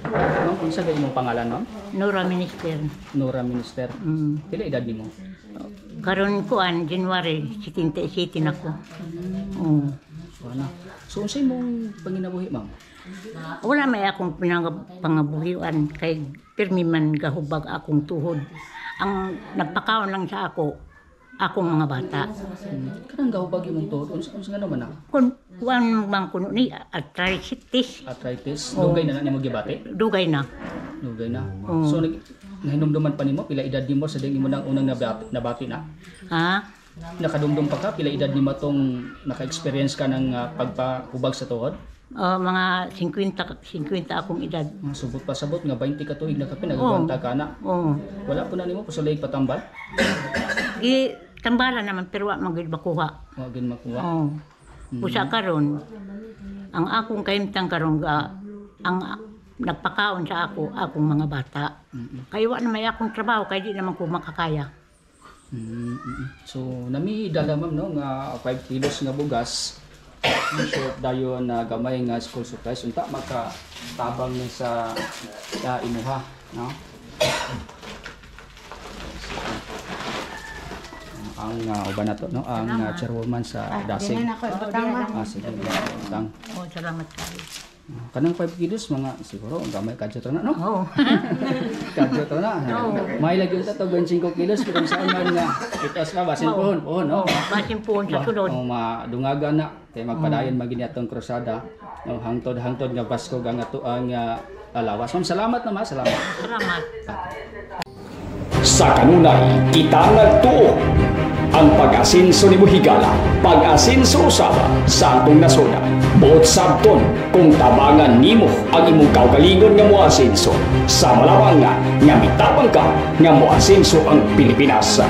Ma'am, unsa gay imong pangalan, ma'am? Nora Minister. Nora Minister. Pila edad nimo? Karon kuan January 77 na ko. Wala. So unsay imong panginabuhi, ma'am? Wala may akong pangabuhian kay pirmi man gahubag akong tuhod. Ang nagpakaon lang sa ako akong mga bata. Kanang gahubag imong tuhod, unsa unsa nga naman na? Kun kuan man kuno ni arthritis. Arthritis. Oo. Dugay na na nimo gibati? Dugay na. Dugay na. Oo. So nag nahinumduman pa nimo pila edad nimo sa ding imo nang unang nabati na? Ha? Nakadumdum pa ka pila edad nimo tong naka-experience ka ng pagpahubag sa tuhod? Oh, mga 50 50 akong edad. Mga subot pa sabot nga 20 ka tuig na kapin nagagwanta ka na. Oo. Wala po na nimo pasulay patambal. Gi tambala naman pero wa man gyud makuha. Wa gin makuha. Oo. Usa karon ang akong kahimtang karon ga ang nagpakaon sa ako akong mga bata. Kay wa na may akong trabaho kay di naman ko makakaya. So nami dala, ma'am, no, nga 5 kilos nga bugas. So dayon na gamay nga school supplies unta maka tabang ni sa imuha, no? Ang uban na to, no, ang chairwoman sa Dasig. Dili na ko ibutang, ma'am. Ah, sige, butang. Oh, salamat kayo. Kanang 5 kilos mga siguro ang gamay kadyo to na, no? Oo. Kadyo to na. May lagi unta to 25 kilos kung saan man nga itos pa basin pohon, pohon, no? Basin po sa sulod. O madungaga na kay magpadayon magini atong krusada, no, hangtod-hangtod nga Pasko ang ato ang alawas. Ma'am, salamat na, ma, salamat. Salamat. Sa kanunay, kita nagtuo. Ang pag-asinso ni Buhigala, pag-asinso usaba sa atong nasoda. Buot sabton kung tabangan nimo ang imong kaugalingon nga moasinso. Sa malawang nga, nga mitabang ka nga moasinso ang Pilipinas.